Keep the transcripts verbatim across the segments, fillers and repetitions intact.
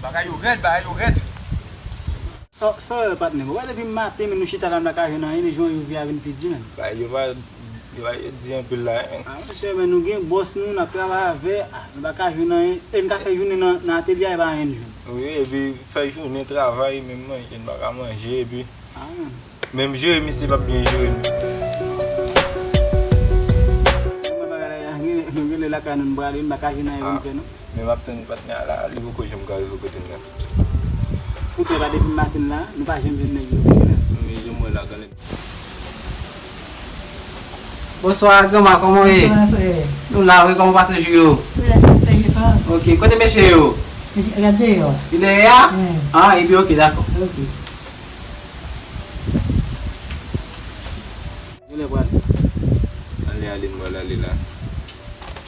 Bagay yo rèd, bagay yo rèd. Oh, sa w ye, patnè? Ou wè depi maten, men nou chita la, nou pa ka jwenn anyen, e jan yo vi a vin pi di, men. Bagay yo pa, yo pa yo di anpil la, en. Ah, monchè, men nou gen bòs nou, n ap travay avè, ah, nou pa ka jwenn anyen, e n ka fè jounen nan, nan atelye a, e pa anyen n jwenn. Wi, epi fè jounen travay, menm manje, n pa ka manje, epi Ah, men. Menm jere misye p ap byen jere nou. Kòman bagay la ye? Nou gen lè lakay nou, nou prale, nou pa ka jwenn anyen pou nou fè, non? Men m ap tann patnè a la, li poko janm ka rive kote m nan. Poutèt la, depi maten la, nou pa janm jwenn nèg yo. Men janm wè la, gade. Bonswa, granma, kòman w ye? Bonswa, frè. Nou la, wi, kòman w pase jou yo? Frè, frè, je pa. Ok, kote mesye yo? Mesye, gade deyò. Li dèyè a? Wi. Ah, epi, ok, dakò. Ok. Genlè pral. Ale, ale, m pral ale la.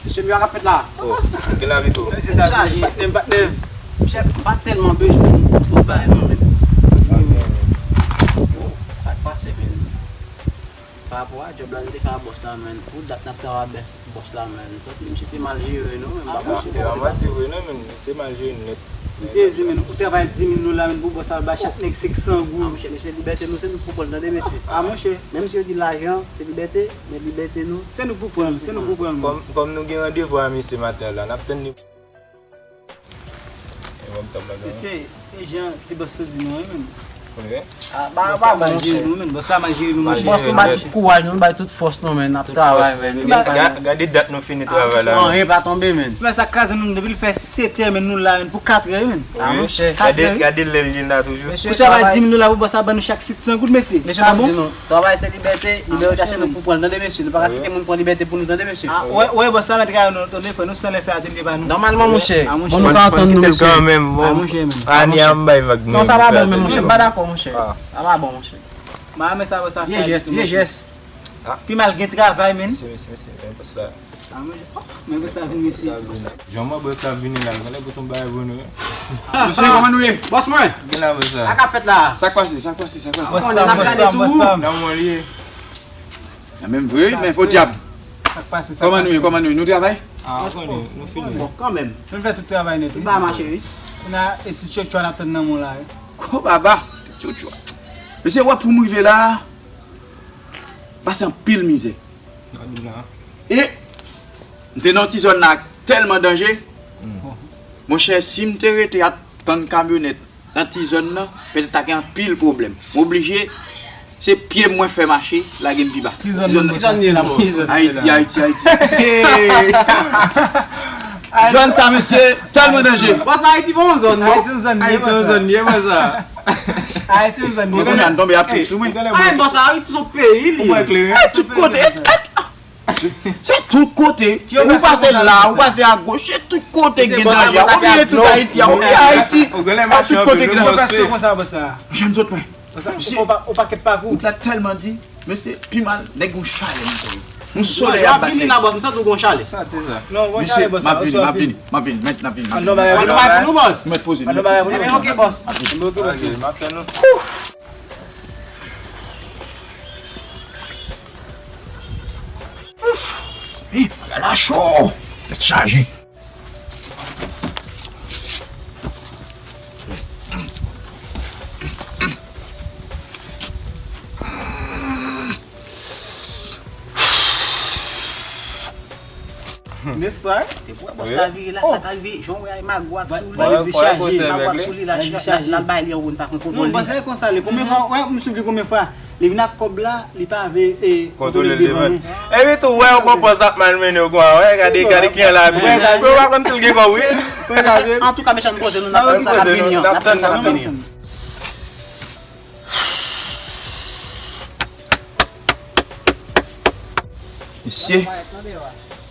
Mesye, m yo, sa k ap fèt la? Oh, gen lavi tou. Mesye, chaje, patnè m, patnè m. Monchè, m pa tèlman bezwen yon bagay non, men. Sa k pase, men? Pa rapò a djòb la n te fè a bòs la, men. Pou dat n ap travay avè bòs la, men. Santi misye te mal jere nou, men. Ah, m pa bon, konn si se pa manti vre non, men. Se mal jere nèt. M sezi, men, ou travay di mil dola, men, pou bòs la, bay chak nèg senk san goud. Ah, monchè, men se libète nou, se nou k pou pran l, tande, mesye. Ah, monchè. Menm si yo di lajan, se libète, men libète nou. Se nou k pou pran l, se nou k pou pran l, men. Kòm, kòm nou gen randevou a misye maten an la, n ap tann li. E bon, m tann maten an. Mesye, e jan ti bòs sezi nou, wi, men. Wi. Ah, ba, ba, bon, monchè. Bòs la mal jere nou, men. Bòs la mal jere nou, monchè. Bòs nou bay tout kouraj nou, nou bay tout fòs nou, men, n ap travay, men. Ga-, gade dat nou fini travay la, men. Anyen pa tonbe, men. Men sa k kraze nou, depi l fè sèt è, men, nou la, men, pou kat è, men. Ah, monchè. Gade, gade lè l ye la toujou. Mesye, pou travay di mil dola pou bòs la ban nou chak senk san goud, mesye. Mesye, m ap di nou, travay se libète, libète se nou k pou pran l, tande, mesye. Nou pa ka kite moun pran libète pou nou, tande, mesye. Ah, wè, wè, bòs la mèt travay nou, tande, frè, nou san lè fè atelye pa nou. Nòmalman, monchè. Bon, nou ka antann nou, mesye. Kanmenm, bon. Ah, monchè, men. Ah, monchè, men. Non, sa pa bon, menm, monchè. M pa dakò, monchè. Sa pa bon, monchè. M pa renmen sa, bòs la fè. Vye jès, vye jès. Ah. Pi mal gen travay, men. Mesye, mesye, mesye, men bòs la. Ah, men, oh, men bòs la vin, mesye. Jan mwen bòs la vini la, genlè pou tonbe bagay pou nou, wi. Mesye, kòman nou ye? Bòs mwen! Gen la, bòs la. Sa k ap fèt la? Sa k pase? Sa k pase? Sa k pase? Bòs la, n ap gade sou ou. Nan mwen li ye. Nan menm vre, men podyab. Sa k pase? Sa k pase? Kòman nou ye? Kòman nou ye? Nou travay? Ah, nou konnen, nou fini. Bon, kanmenm. Nou fè tout travay nèt, wi. Tout bagay mache, wi. Kounye a, e ti tchotchwa n ap tann nan men w la, wi. Ko baba, ti tchotchwa. Mesye, wè pou m rive la, pase anpil mizè. E m te nan yon ti zòn la tèlman danje. Monchè, si m te rete ap tann kamyonèt nan ti zòn nan, petèt ta gen anpil pwoblèm. M oblije, se pye mwen fè mache, lage m pi ba. Ki zòn nan, ki zòn ye la, bro? Ayiti, Ayiti, Ayiti. Zòn sa, mesye, tèlman danje. Bòs, Ayiti pa yon zòn, non? Ayiti yon zòn, Ayiti yon zòn, ye mwen sa. Ayiti yon zòn, ye mwen sa. Mwen konnen an tonbe ap tout sou mwen. Ay, bòs, Ayiti se yon peyi, li. Ou wè kleren? Ay, tout kote. Se tout kote. Ou pase la, ou pase agoch, se tout kote gen danje. Ou bliye tout Ayiti a, ou bliye Ayiti. A tout kote gen danje. Monchè, m sot mwen. Misye, ou pa, ou pa ket pa kou. Wout la tèlman di, mesye, pi mal, nèg gon chalè nan kò yo. Yon solèy ap bat nèg. Vini la, bòs, m santi w gon chalè. Sa, se sa. Non, gon chalè, bòs. Mesye, m ap vini, m ap vini, m ap vini, m ap vini. An non, bagay pou nou, bòs. M ap poze, m ap poze. Ebyen, ok, bòs. Ebyen, ok, bòs. M ap tann nou. Ih, bagay la cho! Tèt chaje. Nèspa? Depi w wè bòs la vire la, sa ka rive, jan w wè a, magwak sou li. Magwak sou li la, l al bay li yon woun pa konn kontwòl li. Non, bòs la konsa li. Konbyen fwa, wè, m swiv li konbyen fwa. Li vin ak kòb la, li pa vle, e, kontwole l devan nou. Epi tou, wè, yon pwopòz ap malmennen w konsa, wè, gade, gade kijan l abiye. Wè, w pa konn si l gen kòb, wi. Antouka, mesye, ann poze nou, n ap tann sa k ap vini an. N ap tann sa k ap vini an. Mesye,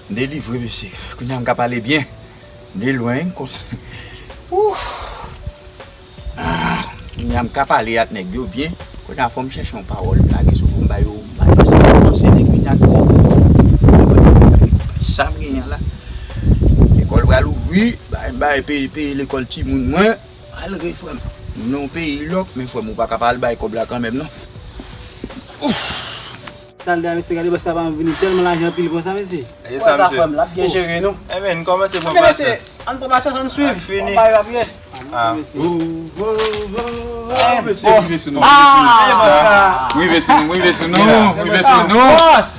m delivre, mesye. Kounye a m ka pale byen. M de lwen konsa. Ouh. Ah, kounye a m ka pale ak nèg yo byen. Kounye a fò m chèche yon pawòl m lage sou pou m ba yo, m ba yo, se kòmanse nèg vini ak kòb. Sa m genyen la. Lekòl pral ouvri, bay, bay, peye, peye lekòl timoun mwen. Malgre frè m, nou nan yon peyi lòk, men frè m, ou pa ka pa al bay kòb la kanmenm, non. Ouf. Talè a, mesye, gade bòs la pa vini tèlman lajan anpil konsa, mesye. E sa, mesye. Frè m, l ap byen jere nou. Ebyen, n kòmanse pran pasyans. Ann pran pasyans, ann swiv. Fini. Ann bay rapid. Ah. Mesye, rive sou nou. Ah! Rive sou nou, rive sou nou, rive sou nou. Bòs!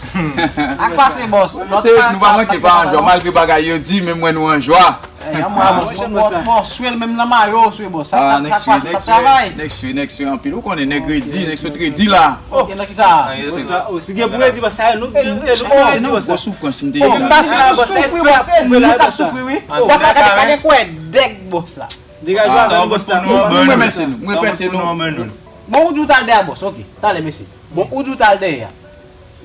Ak pase, bòs. Mesye, nou pa manke pa anjwa, malgre bagay yo di, men mwen nou anjwa. Mwen swe l menm nan mayo, swe bòs. Sa t ap fè kwach pa travay. Nèg swe, nèg swe anpil. Ou konnen nèg redi, nèg sot redi la. Ok, nan ki sa? Si gen pou redi, bòs, sa nou gen pou redi, bòs. Gwo soufrans m te ye la. Bòs, nou soufri, bòs, nou t ap soufri, wi. Bòs la gade pa gen kwè dèk bòs la. Degaje avè nou, bòs la. Nou remèsye nou, nou remèsye nou. Bon, ou di w t al dèyè bòs, ok. Talè, mesye. Bon, ou di w t al dèyè a.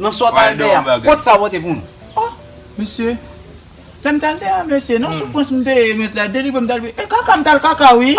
Nan sa w t al dèyè a, kot sa w pote pou nou? Oh, mesye. Lè m t al dèyè a, mesye, nan soufrans m te ye, met la, delivre m t al, e kaka m t al kaka, wi.